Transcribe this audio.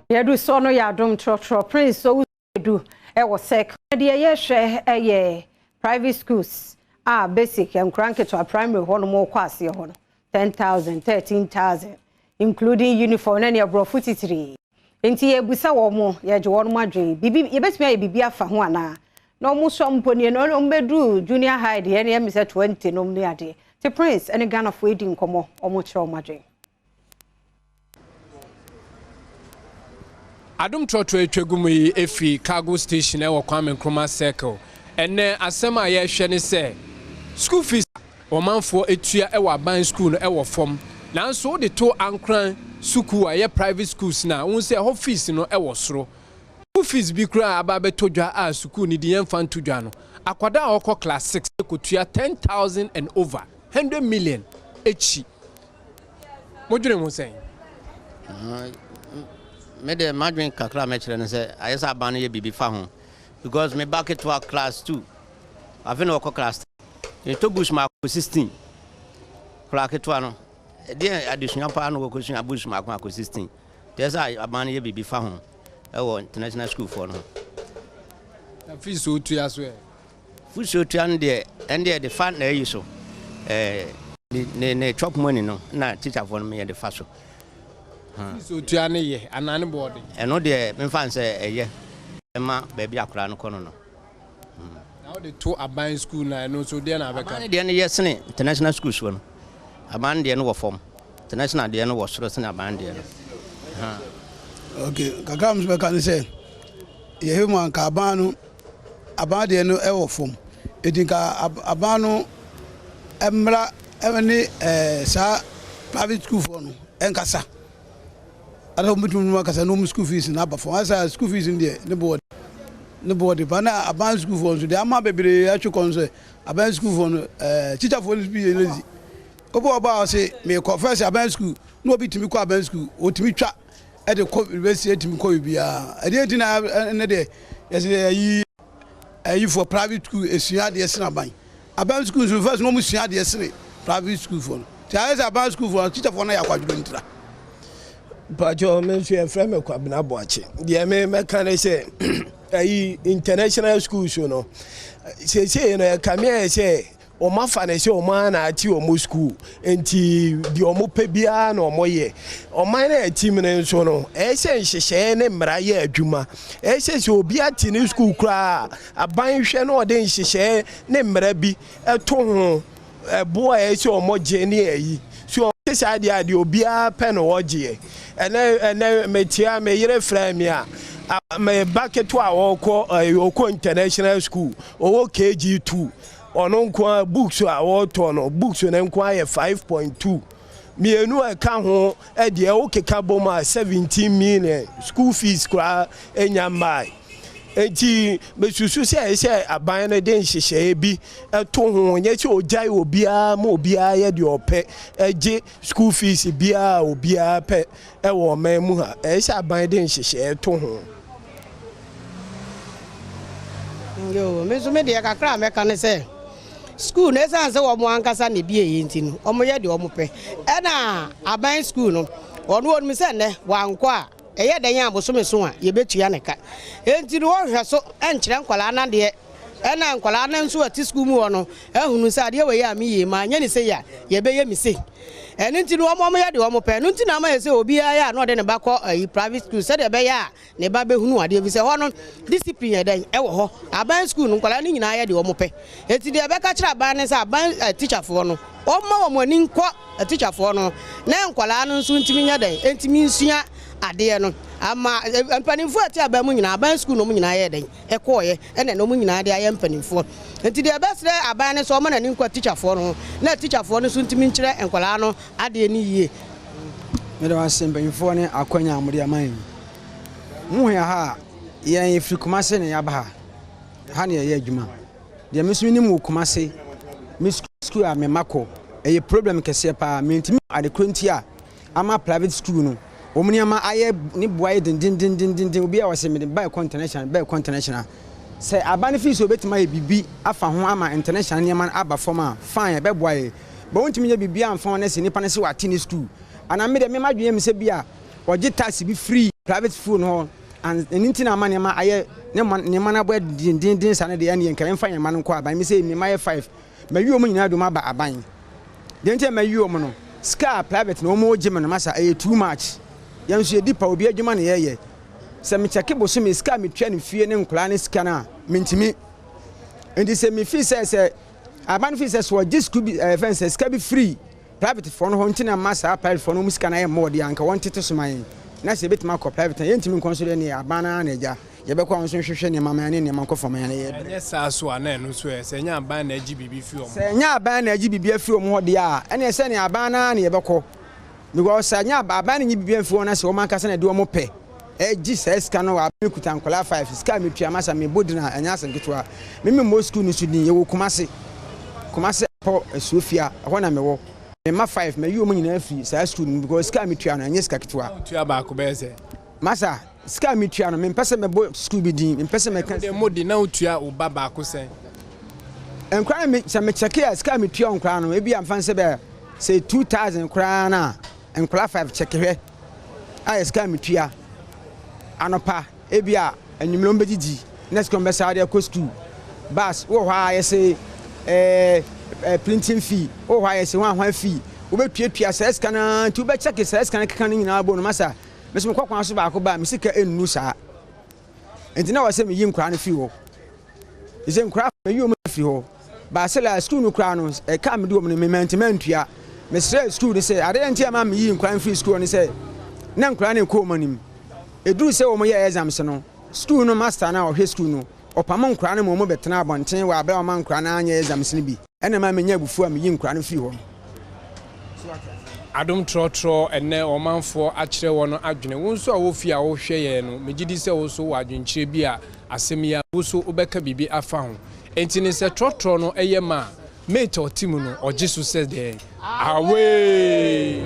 Yɛdu soɔ no yɛ Adom Trɔtrɔ Prince Owusu Edu wɔ sɛk. Deɛ yɛhwɛ yɛ private schools a basic nkora nketewa primary hɔ nom kɔ aseɛ hɔ no, 10,000, 13,000 including uniform ne aborɔfo titiri. Nti yɛbusa wɔn mo, yɛgye wɔn mo adwene bibi, yɛbɛtumi ayɛ biribi afa ho anaa? Na wɔn so mpo nie no, wɔn bɛduru junior high deɛ ne yɛmi sɛ 20 nom ne adeɛ. Ti Prince ne Ghanafoɔ edi nkɔmɔ, wɔn kyerɛ wɔn adwene. Adom trɔtrɔ atwa gu mu yi firi Cargo Station wɔ Kwame Nkrumah Circle. Ɛnnɛ asɛm a yɛrehwɛ ne sɛ school fees a ɔmanfoɔ tua wɔ aban school no wɔ fam, nanso wode to ankoran sukuu a ɛyɛ private schools no a, wohu sɛ ɛhɔ fees no wɔ soro. School fees bi koraa a aba abɛtɔ dwa a sukuu no din yɛmfa nto dwa no, akwadaa a ɔkɔ class six kɔtua 10,000 and over, 100 million akyi. Modwene ho sɛn? Me deɛ, m'adwene kakra a mɛkyerɛ no sɛ ayɛ sɛ aban no yɛ biribi fa ho, because me ba ketewa class two, afe na ɔkɔ class three, yɛtɔ books maako 16. Koraa ketewa no ɛdeɛ adesua paa na wɔkɔsua books maako maako 16. Deɛ sɛ aban no yɛ biribi fa ho ɛwɔ international school foɔ no ho. Na fees a otua so ɛ? Fees a otua no deɛ, ɛn deɛ de fa na ayi so ɛɛ ne ne chop money no na teacher foɔ no yɛ de fa so. Fees otua no yɛ anaa ne boɔ den? Ɛno deɛ, memfa n sɛ ɛyɛ ɛma baabi akwaraa no kɔ no. Na wode to aban school na ɛno nso deɛ na abɛka? Aban no deɛ no yɛ sene international schools foɔ no. Aban deɛ no wɔ fam, international deɛ no wɔ soro sene aban deɛ no. Ok, kakra mi nso bɛka ne sɛ yɛhwɛ mu a, nka aban no, aban deɛ no ɛwɔ fam, eti nka aban no mmra ne saa private school foɔ no ɛnkasa ada wɔn bɛtumi mu akasa na wɔn school fees no aba fam. Asa school fees no deɛ, ne boɔ de ba na aban school foɔ nso deɛ ama bebree atwe kɔn sɛ aban school foɔ no, teacher foɔ no bi yɛ lazy. Obi wɔ ba a ɔse mekɔ first aban school na obi tumi kɔ aban school, otumi twa ɛde kɔ university, etumi kɔ biribiara. Ɛdeɛ nti na ɛnɛ deɛ yɛsɛ ɛyi ɛyifoɔ private school esua adeɛ sene aban school nso? First na wɔn sua adeɛ sene private school foɔ no, tí ayɛ sɛ aban school foɔ no teacher foɔ no yɛ akwaduro ntira. Mpakyɛ, me nso yɛfrɛ me Kwabena Boakye. Deɛ me mɛka ne sɛ ɛyi international schools no, seesei no ɛkame ayɛ sɛ wɔn afa ne sɛ wɔn ara na ate wɔn school, nti deɛ wɔn pɛ biara na wɔn yɛ. Ɔman no a ɛte mu no nso no, ɛyɛ sɛ nhyehyɛeɛ ne mmara yɛ adwuma. Ɛyɛ sɛ obi ate ne school koraa, aban hwɛ na ɔde nhyehyɛeɛ ne mmara bi ɛto ho, ɛboɔ a ɛyɛ sɛ wɔn gye ne ɛyi so ɔte saa deɛ a, deɛ obiara pɛ na ɔgyeɛ. Ɛnɛ metia me yere frɛ mi a, me ba ketewa a ɔkɔ ɛɛ ɔkɔ international school, ɔwɔ KG2, ɔno nko a books a wɔretɔ no, books no nko ayɛ 5.2, mmienu a ɛka ho ɛdeɛ wokeka bom a 17 million. School fees koraa enya mmaa. Nti mesusu sɛ ɛsɛ aban no de nhyehyɛeɛ bi ɛto ho, nyɛ sɛ ogyae obiara ma obiara yɛ deɛ ɔpɛ, ɛgye school fees biara a obiara pɛ ɛwɔ ɔman mu ha. Ɛyɛ sɛ aban de nhyehyɛeɛ to ho. Yo, me nso me deɛ kakra a mɛka ne sɛ school no, ɛsiane sɛ wɔn ankasa na ebie yɛ nti no, wɔn yɛ deɛ wɔn pɛ. Ɛna aban school no, ɔno wɔn sɛ nnɛ wankɔ a, ɛyɛ dɛn a bosome so a yɛbɛtua ne ka, enti no wɔhwɛ so ɛnkyerɛ nkwadaa nadeɛ. Ɛna nkwadaa no nso ɛte school mu hɔ no ɛhunu sɛ adeɛ wɔ yɛ a meyie ma nyɛ ne se yɛ a yɛbɛyɛ mi se. Ɛno nti no wɔn yɛ deɛ wɔn pɛ. Ɛno nti na ama yɛ sɛ obiara yɛ a na ɔde ne ba kɔ ɛyi private school sɛdeɛ ɛbɛyɛ a ne ba bɛhunu adeɛ bi sɛ hɔ no discipline yɛ dɛn ɛwɔ hɔ. Aban school no, nkwadaa no nyinaa yɛ deɛ wɔn pɛ. Eti deɛ ɛbɛka kyerɛ aban ne sɛ aban teacherfoɔ no, wɔmma wɔn ani nkɔ teacherfoɔ no na nkwadaa no nso ntumi nyɛ dɛn, ntumi nsua adeɛ no. Ama mpanimfoɔ a ɛte aban mu nyinaa, aban school no, wɔn nyinaa yɛ dɛn ɛkɔɔyɛ, ɛna na wɔn nyinaa de ayɛ mpanimfoɔ. Nti deɛ ɛbɛsrɛ aban no sɛ ɔma n'ani nkɔ teacherfoɔ no ho na teacherfoɔ no nso ntumi nkyerɛ nkwadaa no adeɛ no yie. Mede wɔn ase, mpanyinfoɔ ne akwanya a wɔde ama yɛn. Mo hwɛ ha a, yɛn yɛfiri Kumase na yɛaba ha ha na yɛyɛ adwuma. Deɛ me nso menim wɔ Kumase, me school a me mma kɔ, ɛyɛ problem kɛseɛ paa. Mentumi adekoro nti a ama private school no wɔn nneɛma ayɛ ne boa yɛ dendendendenden. Obi a wɔsɛ mede ba ɛkɔ international, ba ɛkɔ international, sɛ aba no fi so obetumi ayɛ biribi afa ho ama international nneɛma no aba fam a, fine, ɛbɛboa yɛ. Bɔn wontumi nyɛ biribi amfa ho ne sɛ nipa no sɛ wate ne school anaa me deɛ mema adwene mi sɛ bi a ɔgye tax bi free. Private school no hɔ and ɛno nti na ama nneɛma ayɛ ne ma nneɛma no abɔ dendenden saa no deɛ ɛneɛ nka yɛmfa yɛn mma no nkɔ aban. Me sɛ me mma yɛ five, mayi wɔn nyinaa de wɔn aba aban. Deɛ nti a mayi wɔn no, sika a private no wɔn gye me no masa ɛyɛ too much. Yɛn nso yɛdi pa, obi adwuma na yɛyɛ. Sɛ me kyɛke bosome sika a metua no fie ne nkwadaa ne sika no a, mentumi. Nti sɛ me feel sɛ sɛ aban no feel sɛ sɛ wɔgye sukuu bi ɛɛ fɛn sɛ sika bi firi Private foɔ no hɔ nti na mma saa private foɔ no wɔn sika no ayɛ more deɛ anka wɔn tete so ma yɛn na sɛ yɛbɛtumi akɔ private a yɛntumi nkɔ nso deɛ neɛ aban no ara na agya yɛbɛkɔ a wɔn nso nhwehwɛ nneɛma ma yɛn ne nneɛma nkɔ fam ma yɛn na yɛbrɛ. Ɛnyɛ saa so a na ɛno nso ɛ, sɛ ɛnyɛ aban na agye biribi firi wɔn Sɛ ɛnyɛ aban na agye biribi afiri wɔn hɔ deɛ a ɛneɛ sɛdeɛ aban no ara na yɛbɛkɔ Because sɛ anyɛ aban no nye biribi amfi hɔ na sɛ wɔn ankasa na ɛde wɔn pɛ ɛgye saa sika no wɔ me kuta nkwadaa five sika a metua masa mebɔ din a ɛnyɛ asɛm ketewa me me mmɔ sukuu no so din yɛwɔ Kumase Kumase apɔ asuofia ɛhɔ na mewɔ me mma five mayi wɔn nyinaa afiri saa sukuu no mu because sika a metua no ɛnyɛ sika ketewa. Wotua baako bɛyɛ sɛ? Masa sika a metua no mempɛ sɛ mɛbɔ sukuu bi din mempɛ sɛ mɛka. Wode mo de na wotua wo ba baako sɛn? Nkwadaa no me sɛ mekyɛke a sika a metua nkwadaa no ebi a mfa nsɛ bɛyɛ Sɛ 2000 koraa no a, nkwadaa five kyɛke hwɛ a yɛ sika a metua. Anɔpa ebi a anwummerɛ wɔn bɛdidi na sika wɔn bɛsa de akɔ sukuu. Bus wowɔ hɔ a yɛse ɛɛ eh, printing fee, wowɔ hɔ a yɛse hwan hwan fee. Wobɛtuatua saa sika no ara nti wobɛkyɛke saa sika no keka no nyinaa bɔ no masa. Me nso mekɔ kwan so baako ba a me sika nnuru saa. Nti na wɔ sɛ meyi nkwadaa no firi hɔ. Sɛ nkwadaa mayi wɔn afiri hɔ. Baase la sukuu no koraa no ɛka a mede wɔn no mantumi antua. Mesrɛɛ sukuu no sɛ adeɛ nti a ma meyii nkwadaa no firi sukuu hɔ ne sɛ na nkwadaa no rekɔ wɔn anim. Ɛduru sɛ wɔyɛ exams no, sukuu no master no a ɔhwɛ sukuu no, ɔpamo nkwadaa no ma wɔbɛtena abɔnten wɔ aberɛ a wɔma nkwadaa no anyɛ exams no bi. Ɛna ɛma menya abufuo a meyi nkwadaa no firi hɔ no. So wate aseɛ? Adom trɔtrɔ ɛnnɛ ɔmanfoɔ akyerɛ wɔn adwene. Wo nso a wɔ fie a wohwɛ yɛn no, megye di sɛ wo nso wɔ adwenkyerɛ bi a asɛm yi a wo nso wobɛka biribi afa ho. Enti ne sɛ trɔtrɔ no yɛ ma a, mate a ɔte mu no, ɔgye so sɛ dɛn? Away!